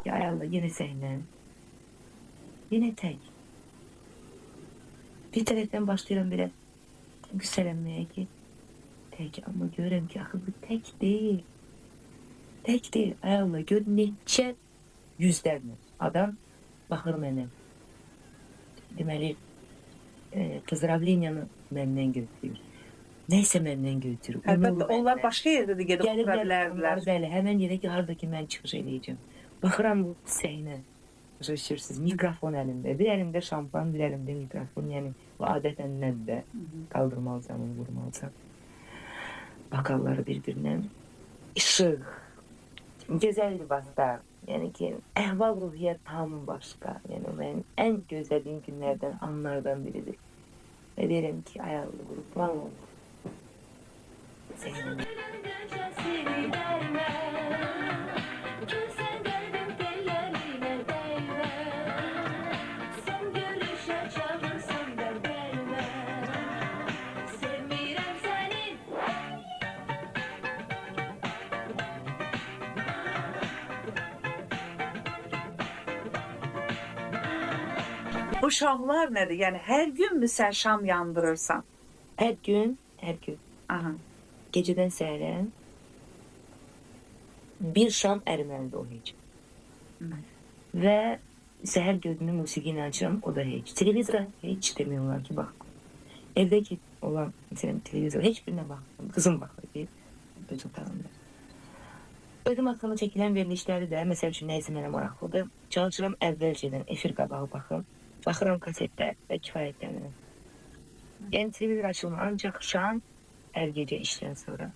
Ki, ay Allah, yenə səhnə. Yenə tək. Bir tərəfdən başlayıram belə qüssələnməyə ki, tək, amma görürəm ki, axı bu tək deyil. Tək deyil. Ay Allah, gör neçə yüzlərlə adam baxır mənə. Deməli, pozdravleniyanı məndən gözləyir. Nəysə məndən gözləyir. Əlbəttə, Onur onlar məndən. başqa yerdə də gedib otura Gəliblər, bilərdilər. onlar, bəli, həmən yerə ki, harada ki mən çıxış eləyəcəm. Baxıram bu səhnə. Başa düşürsünüz, mikrofon əlimdə. Bir əlimdə şampan, bir əlimdə mikrofon. Yəni bu adətən nədir? Qaldırmalısan, onu vurmalısan. Bakalları bir-birinə. İşıq, gözəl libaslar. Yəni ki, əhval-ruhiyyə tam başqa. Yəni o mənim ən gözlədiyim günlərdən, anlardan biridir. Və deyirəm ki, ay Allah, qurban olum. Səhnə. Bu şamlar nədir? Yəni hər günmü sən şam yandırırsan? Hər gün, hər gün. Aha. Gecədən səhərə bir şam əriməlidir o heç. Və səhər gözümü musiqi ilə açıram, o da heç. Televizora heç demək olar ki, bax. Evdəki olan, məsələn, televizora heç birinə baxmıram. Qızım baxır ki, öz otağında. Özüm haqqında çəkilən verilişləri də, məsəl üçün, nəyisə mənə maraqlıdır. Çalışıram əvvəlcədən efir qabağı baxım. Baxıram kasetdə və kifayətlənirəm. Yəni televizor açılmır, ancaq şam hər gecə işdən sonra.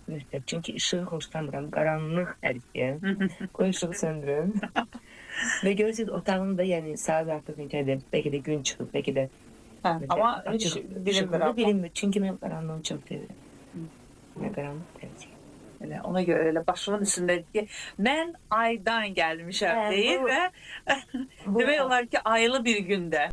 Mütləq. Çünki işığı xoşlamıram. Qaranlıq hər şey. Qoy işığı söndürüm. Və görürsünüz otağımda, yəni saat artıq neçədir? Bəlkə də gün çıxıb, bəlkə də Hə, amma heç açıq bilinmir. işıqlı Amma. bilinmir. Çünki mən qaranlığı çox sevirəm. Mən qaranlıq tərcih. Elə ona görə elə başımın üstündədir ki, mən aydan gəlmişəm Hə, deyir və bu demək olar ki, aylı bir gündə.